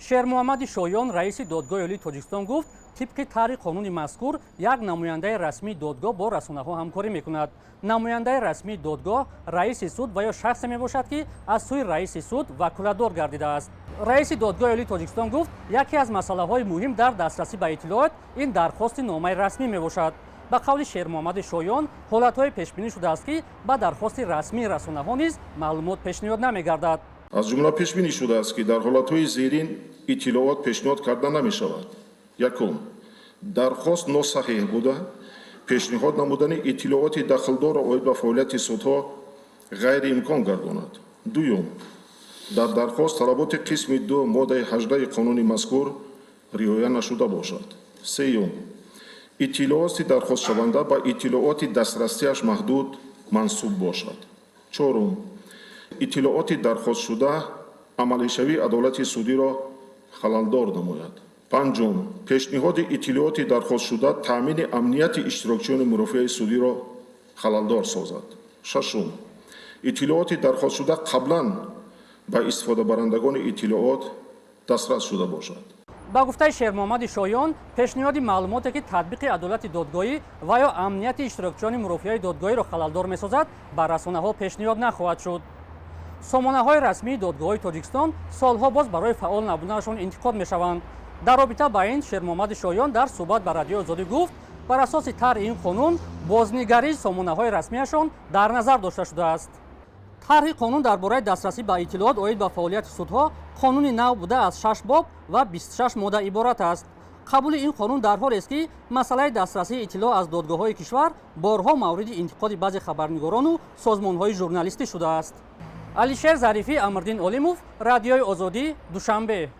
Шермуҳаммади Шоён, раиси Додгоҳи Олии Тоҷикистон, гуфт, тибқи тарҳи қонуни мазкур як намояндаи расмии додгоҳ бо расонаҳо ҳамкорӣ мекунад. Намояндаи расмии додгоҳ раиси суд ва ё шахсе мебошад, ки аз сӯи раиси суд ваколатдор гардидааст. Раиси Додгоҳи Олии Тоҷикистон гуфт, яке аз масъалаҳои муҳим дар дастрасӣ ба иттилоот ин дархости номаи расмӣ мебошад. Ба қавли Шермуҳаммади Шоён, ҳолатҳое пешбинӣ шудааст, ки ба дархости расмии расонаҳо низ маълумот пешниҳод намегардад. Аз ҷумла пешбинӣ шудааст, ки дар ҳолатҳои зерин иттилоот пешниҳод карда намешавад. Якум, дархост носаҳеҳ буда, пешниҳод намудани иттилооти дахлдорро оид ба фаъолияти судҳо ғайриимкон гардонад. Дуюм, дар дархост талаботи қисми 2 моддаи 18 қонуни мазкур риоя нашуда бошад. Сеюм, иттилооти дархостшаванда ба иттилооти дастрасиаш маҳдуд мансуб бошад. Чорум, иттилооти дархостшуда амалишавии адолати судиро халалдор намояд. Панҷум, пешниҳоди иттилооти дархостшуда таъмини амнияти иштирокчиёни мурофиаи судиро халалдор созад. Шашум, иттилооти дархостшуда қаблан ба истифодабарандагони иттилоот дастрас шуда бошад. Ба гуфтаи Шермуҳаммади Шоён, пешниҳоди маълумоте, ки татбиқи адолати додгоҳӣ ва ё амнияти иштирокчиёни мурофиаи додгоҳиро халалдор месозад, ба расонаҳо пешниҳод нахоҳад шуд. Сомонаҳои расмии додгоҳҳои Тоҷикистон солҳо боз барои фаъол набуданашон интиқод мешаванд. Дар робита ба ин Шермуҳаммади Шоён дар суҳбат ба Радиои Озодӣ гуфт, бар асоси тарҳи ин қонун бознигарии сомонаҳои расмияшон дар назар дошта шудааст. Тарҳи қонун дар бораи дастрасӣ ба иттилоот оид ба фаъолияти судҳо қонуни нав буда, аз шаш боб ва 26 модда иборат аст. Қабули ин қонун дар ҳолест, ки масъалаи дастрасии иттилоъ аз додгоҳҳои кишвар борҳо мавриди интиқоди баъзе хабарнигорону созмонҳои журналистӣ шудааст. Алишер Зарифӣ, Амрдин Олимов, Радиои Озодӣ, Душанбе.